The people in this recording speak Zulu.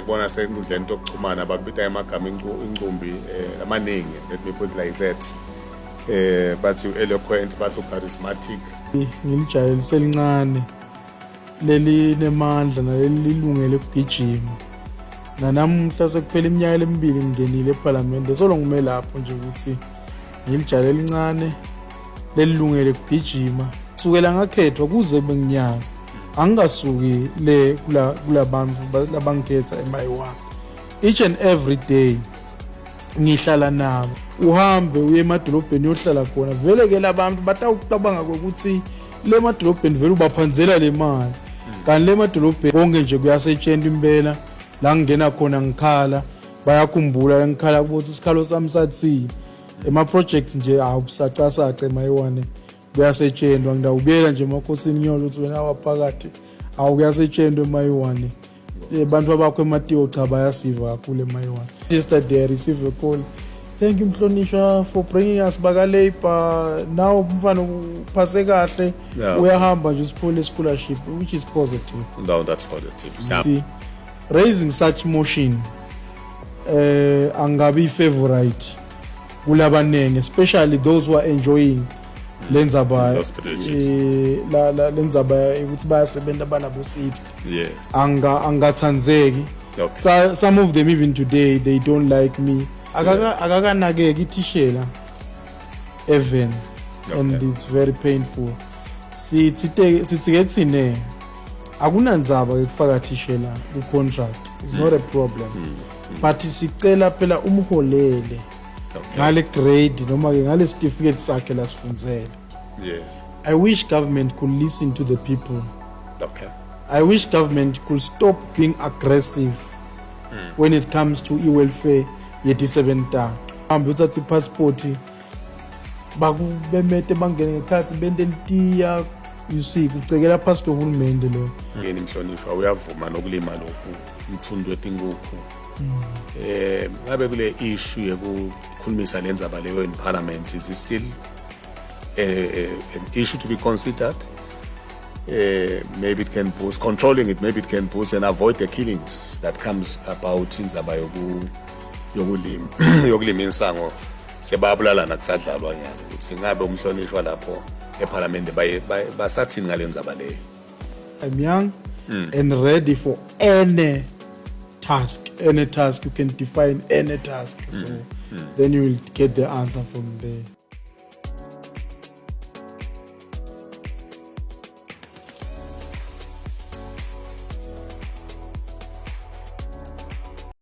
Siyakubona senkundleni yokuxhumana bakubita emagama incumbi amaningi, let me put it like that. Bathi eloquent, bathi charismatic. Ngilijayele selincane leli nemandla naleli lilungele ukugijima. Nanamuhla sekuphela iminyaka lemibili ngingenile ePhalamende, solo ngime lapho nje ukuthi ngilijayele elincane lelilungele ukugijima. Sukela ngakhethwa kuze kube nginyaka angingasuki le kulabantu labangikhetha emayiwani. Each and every day ngihlala nabo, uhambe uye emadolobheni uyohlala khona. Vele ke labantu batawucabanga ukuthi le madolobheni vele ubaphanzela le mali, kanti le madolobheni konke nje kuyasetshenzwa impela. La ngingena khona ngikhala, bayakhumbula la ngikhala ukuthi isikhalo sami sathini. Ema-project nje awusacasaca emayiwane, kuyasetshenzwa. Ngidawubuyela nje emakhosini ngiyosho ukuthi wena waphakathi awukuyasetshenzwa emayiwane. Bantu abakho ematiko cha bayasiva kakhulu emayiwane. Yesterday I received a call: "Thank you, mhlonishwa, for bringing us baka-labour. Now umfana uphase kahle." Uyahamba nje usithole scholarship, which is positive. No, that's positive. See, raising such motion angabi favorite kulabanenge, especially those who are enjoying lenzaba Those privileges. La lenzaba ukuthi bayasebenza banabo 60. Angathanzeki. Some of them, even today, they don't like me. Akakanakeki ithishela even and it's very painful. Sithi ke thine akunandzaba ke kufaka thishela ku contract, it's not a problem, but sicela phela umholele ngale grade noma ke ngale certificate sakhe lasifundzele. I wish government could listen to the people. I wish government could stop being aggressive when it comes to i-welfare yetisebentana. Hambe uthathe i-passport, bakubemete bangene ngekhathi bente litiya, you see, kucekela phasi lohulumende lo. Ngeni mhlonishwa, uyavuma nokulima lokhu umthundo wetinkukhu. Ngabe kule issue yekukhulumisa lenzaba leyo in parliament, is it still an issue to be considered? Maybe it can boost controlling it, maybe it can boost and avoid the killings that comes about indzaba yokulima insango, sebayabulalana kusadlalwa nyalo. Ukuthi ngabe umhlonishwa lapho eParliament basathini ngale ndzaba leyo? I'm young and ready for any task, any task you can define, any task. So then you will get the answer from there.